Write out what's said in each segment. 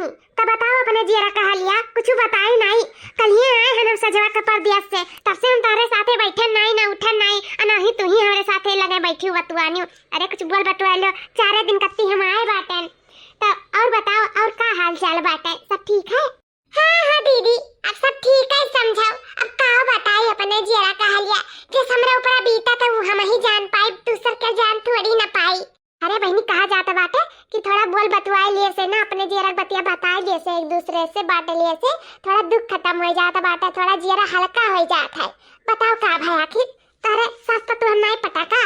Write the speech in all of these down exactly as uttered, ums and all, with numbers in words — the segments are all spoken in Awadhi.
त बताओ अपने जियरा का हलिया, कुछ बताई नाई। कलिए आए हन हम सजवा के परदेस से, तब से हम तोहरे साथे बैठन नाई, ना उठन नाई, आ ना ही तू ही हमरे साथे लगे बैठी बतुआनियो। अरे कुछ बोल बतुआ लो, चारे दिन कत्ती हम आए बाटेन। त और बताओ, और का हाल चाल बाटे, सब ठीक है? हाँ, हाँ दीदी, अब सब ठीक है, समझाओ। अब का बताई अपने जियरा का हलिया, जस हमरा ऊपर बीता त उ हम ही जान पाई, दूसर के जान थोड़ी ना पाई। अरे बहिनी, कहा जात बाटे कि थोड़ा बोल बतुआए लिए से ना, अपने जियरा के बतिया बताए लिए से, एक दूसरे से बांट लिए से थोड़ा दुख खत्म हो जात बाटे, थोड़ा जियरा हल्का हो जात है। बताओ का भाई, आखिर तोहरे सास पतोह हम नाई पटा का?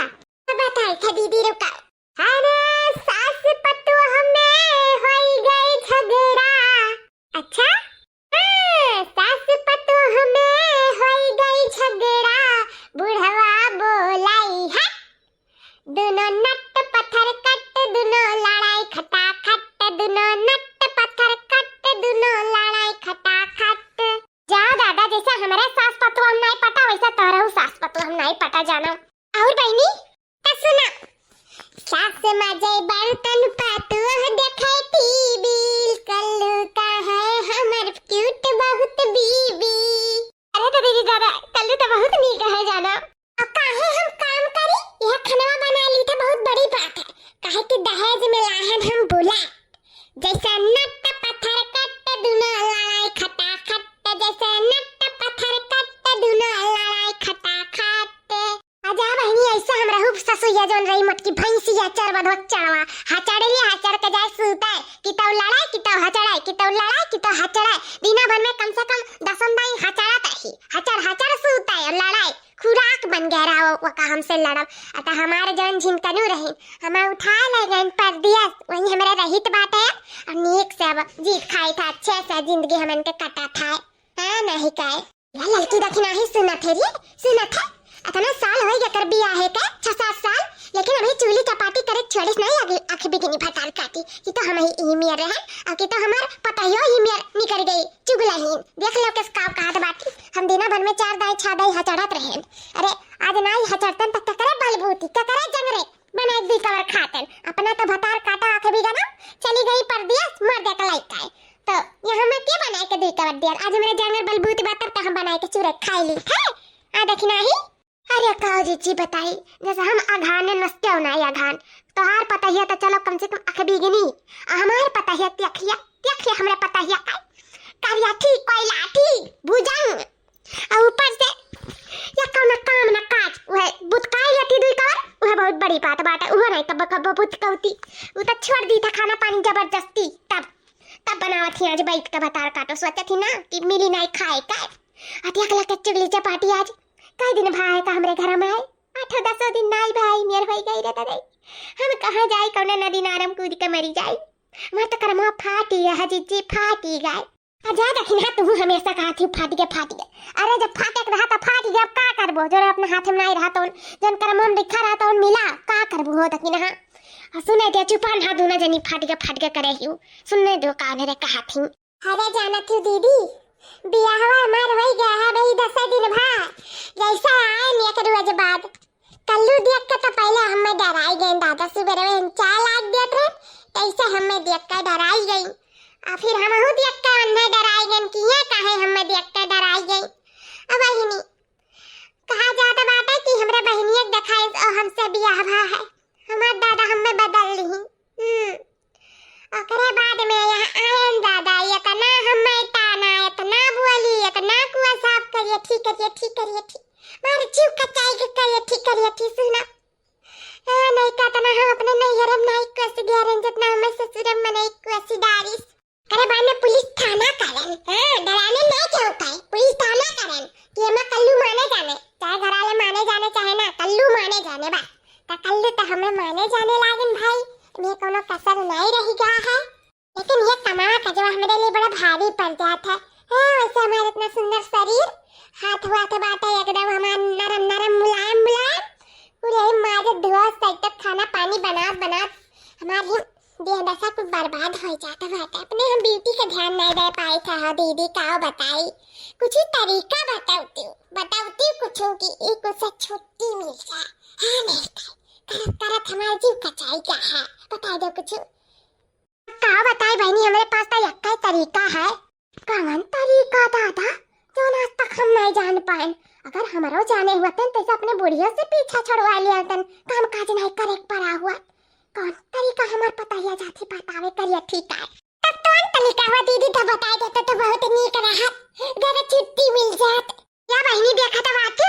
बताई थे दीदी, रुका। अरे सास पतोह में होई गई झगड़ा। अच्छा? हाँ, सास पतोह में होई गई झगड़ा, बुढ़वा बोलाई है। दुनो नट पत्थर कट, दुनो लड़ाई खटाखट, दुनो नट पत्थर कट, दुनो लड़ाई खटाखट। जा दादा, जैसे हमरे सास पतोह हम नाई पटा, वैसे तोहरहू सास पतोह हम नाई पटा जाना। और बहिनी, त सुना, सास माजे बर्तन पतोह देखे टीवी, कल्लू का है हमर क्यूट बहुत बीबी। अरे तो दीदी दादा, कल्लू तो बहुत नीक है जाना। अब काहे हम काम करी, यह खनवा बना ली तो बहुत बड़ी बात है, काहे कि दहेज में लाहन हम बुला। जैसे नट पत्थर कट दुनो लड़ाई खटाखट, जैसे नट पत्थर कट दुनो लड़ाई खटाखट। आजा बहिनी, ऐसा हमरहू ससुइया जौन रही मोटकी भैंसिया चरवा धोक चढ़वा, हचड़े लिए हचड़ के जाए सूते, कि तौ लड़ाई, कि तौ हचड़ाई, कि तौ लड़ाई, कि तौ हचड़ाई। दिना भर में कम से कम दसन दाई हचड़त रही, हचड़ हचड़ सूते और लड़ाई। खुराक बन गया रहा वो, वो का हमसे लड़ब। अतः हमारे जौन झिनकनू रही, हमें उठाए ले गए परदेस, वहीं हमरे रहित बाटे। और नीक से अब जीत खाई था, अच्छे से जिंदगी हमन के कटा था। हाँ, नहीं काय? या लड़की दखिनाही सुनत है रे, सुनत है। इतना साल होई गया कर बियाहे के, छह सात साल, लेकिन अभी चूल्ही चपाटी करे छोड़िस नहीं, अगली आँख बिगनी भतार काटी कि तो हम ही ई मेर रहे, और कि तो हमार पतहियो ई मेर निकल गई, चुगलहीन। देख लो किस काव कहत बाटी, हम दिना भर में चार दाई छह दाई हचड़त रहेन। अरे, आज नाई हचड़तन त ककरे बलबूती, ककरे जंगरे बनाए दी कवर खातन। अपना तो भतार काटा आँख बिगना, चली गई परदेस, मर दे कलाई काय। तो यहाँ में के बनाए के दी कवर दिया? आज मेरे जंगर बलबूती बातर तो हम बनाए के चूरे खाई ली। है? आ दखिनाही। अरे का जीजी बताई, जैसे हम अघाने नसते हो ना अघान, तोहार पतहिया तो चलो कम से कम अख बिगनी, आ हमार पतहिया त्यखिया, त्यखिया हमरे पतहिया का करिया ठीक कोई लाठी भुजंग, आ ऊपर से या कौनो काम ना काज, वह बुतकाई लेती दुई कवर, वह बहुत बड़ी बात बाटे। वह नहीं कब कब बुतकौती, वो तो छोड़ दी था खाना पानी जबरदस्ती, तब तब बनावत ही आज बैठ के भतार काटो, सोचत ही ना कि मिली नहीं खाए का। अति अकला के चुगली चपाटी आज कई दिन भाई का हमरे घर में आए, आठों दसों दिन नाई भाई मेर होई गई रे ददई। हम कहाँ जाई, कौने नदी नारम कूद के मरी जाई। हमार तो करमवा फाटी गया है जीजी, फाटी गए। आ जा दखिना, तू हमेशा कहा थी फाटी के, फाटी के। अरे जब फाटे के रहा तो फाटी गया, अब का करबो? जो अपने हाथ में नाई रहा तो, जन करमवा में लिखा रहा तो मिला, का करबो हो दखिना? आ सुने दे, चुपा ना, दोनों जनी फाटी के, फाटी के करे ही। सुनने दो का मेरे कहा थी। अरे जानत हूँ दीदी, बियाहवा हमार होई गया है भाई दस दिन भा, जैसा आए एक रोज बाद। कल्लू देख के तो पहले हमें डराई गए दादा, सुबह हम चाय लाग देत रहे, तैसे हमें देख के डराई गई। आ फिर हमहू देख के अन्ने डराई गए कि ये काहे हमें देख के डराई गई। अब बहिनी, कहा जात बाटे कि हमरे बहिनिया के देखाई ओ हमसे बियाह भा है, हमार दादा हमें बदल ली। हम्म। ओकरे बाद में यहाँ आयन दादा, इतना हमें ताना, इतना बोली, इतना कुआ साफ करिए, ठीक करिए, ठीक करिए, ठीक। मार जीव कचाई के करिए, ठीक करिए, ठीक सुना। हाँ, नहीं का तना हम अपने नैहर में नहीं कस गया रंजत ना हमें ससुर में नहीं कस डारिस। अरे बाद में पुलिस थाना करन, हाँ, डराने नहीं क्यों पाए, पुलिस थाना करन कि हमें कल्लू माने जाने, चाहे घर वाले माने जाने, चाहे ना, कल्लू माने जाने बा। त कल्लू त हमें माने जाने लागन भाई, इन्हें कोनो कसर नहीं रह गया है। लेकिन ये कमावा का जो हमारे लिए बड़ा भारी पड़ जात है। हाँ, वैसे हमारे इतना सुंदर शरीर, हाथ वाथ बाटे एकदम हमार नरम नरम, मुलायम मुलायम, पूरे ही मारे धुआ सही तक खाना पानी बनात बनात हमार ही देह दशा कुल बर्बाद हो जात बाटे। अपने हम ब्यूटी का ध्यान नहीं दे पाई था। हाँ दीदी, का बताई, कुछ ही तरीका बतावती, बतावती कुछ कि एक कुछ से छुट्टी मिल जाए। हाँ नहीं कर, करत करत हमार जीव कचाई गया है, बता दो कुछ। का बताई बहिनी, हमरे पास त यक्का तरीका है। कवन तरीका दादा, जौन आज तक हम नाहीं जान पाएन? अगर हमरो जाने हुअतन, तैसे अपने बुढ़ियो से पीछा छोड़वा लियातन, काम काज नाहीं करे के परा हुआ। कौन तरीका हमार पतोहिया जाथी बतावे करिया, ठीक है। तब कौन तरीका हुआ दीदी, तब बताए देते तो बहुत नीक रहत, घर छुट्टी मिल जात। या बहिनी देखा तो बात,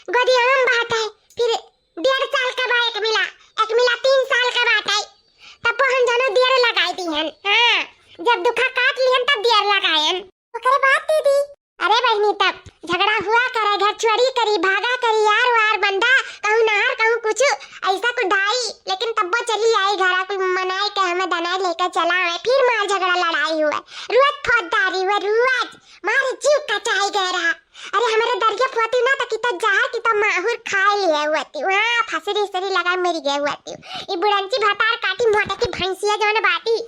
गोदिया में बात है, फिर डेढ़ साल का बा एक मिला, एक मिला तीन साल का बात है, तब हम जनो देर लगाई दिहन। हाँ, जब दुखा काट लिहन तब देर लगायन। ओकरे बाद दीदी, अरे बहिनी, तब झगड़ा हुआ करे, घर छोड़ी करी, भागा करी, यार वार बंदा, कहूँ नहर, कहूँ कुछ, ऐसा कुछ ढाई, लेकिन तब्बो चली आई घरा, कुल मनाई के हमें दनाई लेके चला आए, फिर मार झगड़ा लड़ाई हुआ, रोज फौजदारी हुआ, रोज मार जीव कचाई गए रहा। अरे हमारे दरिया फोती ना तो कितना जहर, कितना माहुर खाए लिए हुआ थी, वहाँ फसरी सरी लगा मर गए हुआ थी। ये बुढ़ंची भतार काटी मोटा की भैंसिया जौन बाटी,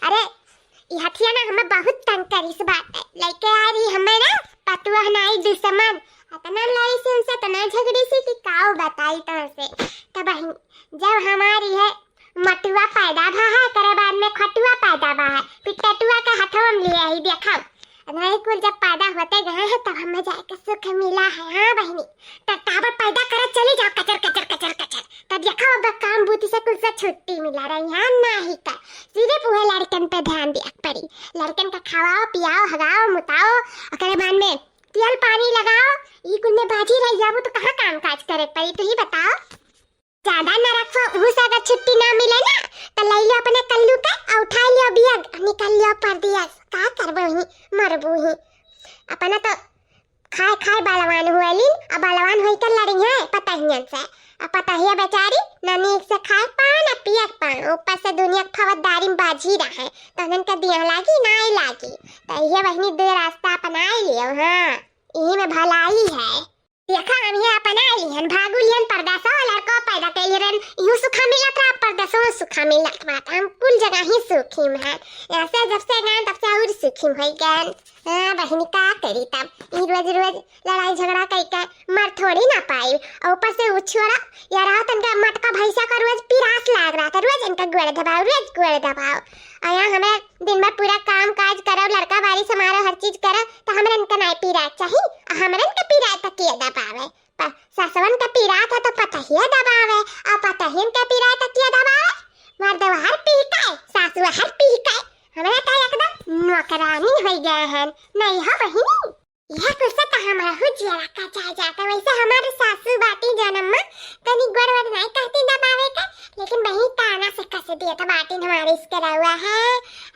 अरे ई हथिया ना हमें बहुत तंग करिस बाटे। लइके आ रही हमें ना पतुआ नाई दुश्मन। अतना लड़ी से उनसे, अतना झगड़ी से कि काऊ बताई तोहसे। तब बहिन, जब हमारी है मटुआ पैदा भा है, करे बाद में खटुआ पैदा भा है, फिर टटुआ के हथवा में लिए आई, देखो। नहीं कुल जब पैदा होते गए हैं तब हमें जाके सुख मिला है। हाँ बहिनी, तो टाबर पैदा करे चली जाओ, कचर, कचर, कचर, कचर। तो देखो, अब काम बूती से कुछ से छुट्टी मिला रही है, नाही का। सिर्फ उहे लड़कन पे ध्यान दिया पड़ी। लड़कन का खवाओ, पियाओ, हगाओ, मुताओ, ओकरे बाद में तेल पानी लगाओ। ई कुल में बाजी रह जाबू तो कहाँ काम काज करे पड़ी, तू ही बताओ। ज्यादा न रखो, उहू से अगर छुट्टी ना मिले ना, तो ले लियो अपने कल्लू के और उठा लियो बियग, निकल लियो परदेस। का करबो ही, मरबू ही। अपना तो खाए खाए बलवान हुए लिन, अब बलवान होई के लड़ी है पतहियन से। अब पतहिया बेचारी ना नीक से खाए पान, ना पिए पान, ऊपर से दुनिया के फवददारी में बाझी रहे, तो उन्हन के दिया लागी, नाई लागी। तो ये बहिनी दो रास्ता अपनाई लियो, हाँ, यही में भलाई है। देखा, हम ये अपनाई लिहन, भागू लिहन परदेसो, लड़को पैदा कर लिहन, यूं सुखा मिलत रहा, परदेसो में सुखा मिलत रहा, हम कुल जगह ही सुखी में हैं। ऐसे जब से गए तब से और सुखी में हो गए। हाँ बहिनी, का करी तब, ई रोज रोज लड़ाई झगड़ा कई के मर थोड़ी ना पाई। और ऊपर से उ छोड़ा, या रहा तनका मटका भैंसा का रोज पिरास लाग रहा था, रोज इनका गोड़ दबाओ, रोज गोड़ दबाओ। और यहाँ हमें दिन भर पूरा काम काज करो, लड़का बारी संभारो, हर चीज करो, तो हमरन का नाई पीरा चाही, आ हमरन का पीरा तकिया दबावे। प-, सासवन का पीरा था तो पतहिया दबावे, आ पतहियन का पीरा तकिया दबावे। मर्दवा हर पीकाए, सासुआ हर पीकाए, हमरा तो एकदम नौकरानी हो गए हैं, नहीं हो बहिनी? यह कुछ तो हमारा हुजिया रखा चाह जाता। वैसे हमारे सासू बाटी जनम में तनी गोड़ वोड़ नहीं कहती दबावे का, लेकिन वही ताना से कस दिया था बाटी हमारे इसके रहुआ है।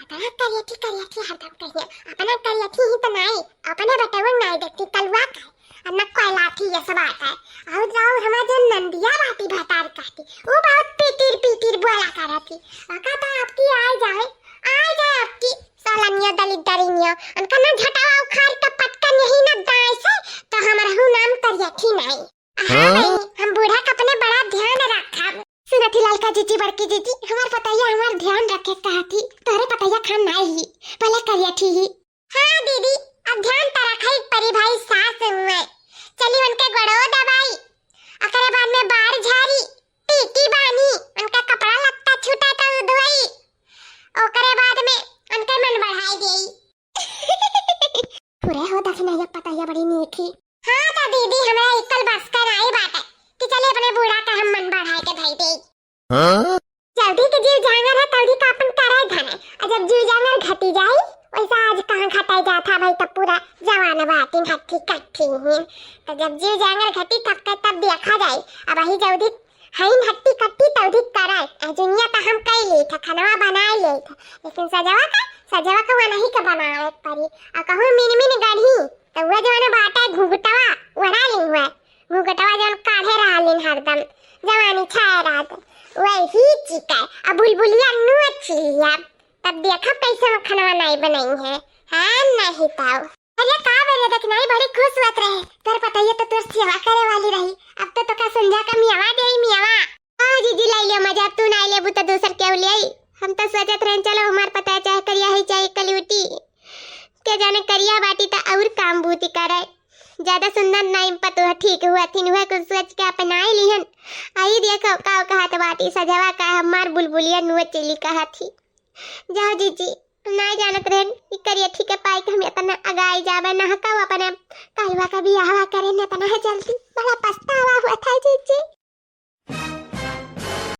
अतना करियठी करियठी हरदम कहिए, अपना करियठी ही तो नहीं, अपने बटवन नहीं देखती कलुआ का, अन्ना कोयला थी ये सब आता है। और जाओ हमारे जो नंदिया बाटी भतार कहती, वो बहुत पीतिर पीतिर बोला करा थी। अका तो आपकी आ जाए, आ जाए आपकी। सालनिया दलिद्दरिनिया, उनका ना झटावा उखाड़ के पटकन यही ना दाएं से, तो हमरहू नाम करियठी नाई। हाँ हाँ? भाई, हम बूढ़ा का अपने बड़ा ध्यान रखब। सुनती ललका जीजी, बड़की जीजी, हमार पतैया हमार ध्यान रखे कहती, तोहरे पतैया खान नाई ही, भले करियठी ही। हाँ दीदी, अब ध्यान तो रखे परी भाई सास में। चली उनके गोड़ो दबाई, ओकरे बाद में बार झारी, पीटी बानी, उनका कपड़ा लत्ता छूटा तो धोई, ओकरे बाद में उनके मन बढ़ाई देई। पूरे हो दखिनैया पतैया बड़ी नीक ही। हाँ तो दीदी, हमरा इक्कल बस का नाई बाटे कि चले अपने बूढ़ा का हम मन बढ़ाए के धई देई। हाँ? जल्दी के जीव जांगर है, तल्दी का अपन करे धन है। और जब जीव जांगर घटी जाई, वैसा आज कहाँ घटाई जाता भाई, तब पूरा जवान बाटिन हट्ठी कट्ठी ही। तो जब जीव जांगर घटी तब के तब देखा जाई। अब वही जल्दी हईन हट्टी कट्टी तल्दी करे। आ दुनिया तो हम कई ली था, खनवा बनाए ली था, लेकिन सजवा का, सजवा का वनही के बनावे के पड़ी। आ कहूँ मिन मिन गढ़ी, तो वो जवान बाटे घुघुटवा, वड़ा ली हुआ। घुघुटवा जौन काढ़े रहलिन हरदम, जवानी छाए रहत, वही चिकै। अब बुलबुलिया नोच लिया, तब देखब कैसे मखनवा नाई बनई है। हाँ, नहीं ताऊ। अरे का बेरे दखिनई, बड़ी खुश हुअत रहे, तोर पतैया तो तोर सेवा करे वाली रही, अब तो तोका संझा का मियावा देई मियावा। हाँ जीजी, लाई लियो मजा, अब तू नाई लेबू तो दूसर केहू लेई। हम तो सोचत रहे चलो हमार पतैया चाहे करिया है चाहे कलूटी, के जाने करिया बाटी तो और काम बूती करे। ज्यादा सुंदर नाई पतोह ठीक हुआ थी, वह कुछ सोच के अपनाई लिहन। आई देखो का कहत बाटी सजवा का हमार बुलबुलिया नुआ चली कहत ही। जाओ जीजी, नाहीं जानत रहेन कि करियठी के पाई के हम इतना अगाई जाबे, ना कहू अपने कलवा का बियाहवा करे न इतना है जल्दी। बड़ा पछतावा हुआ था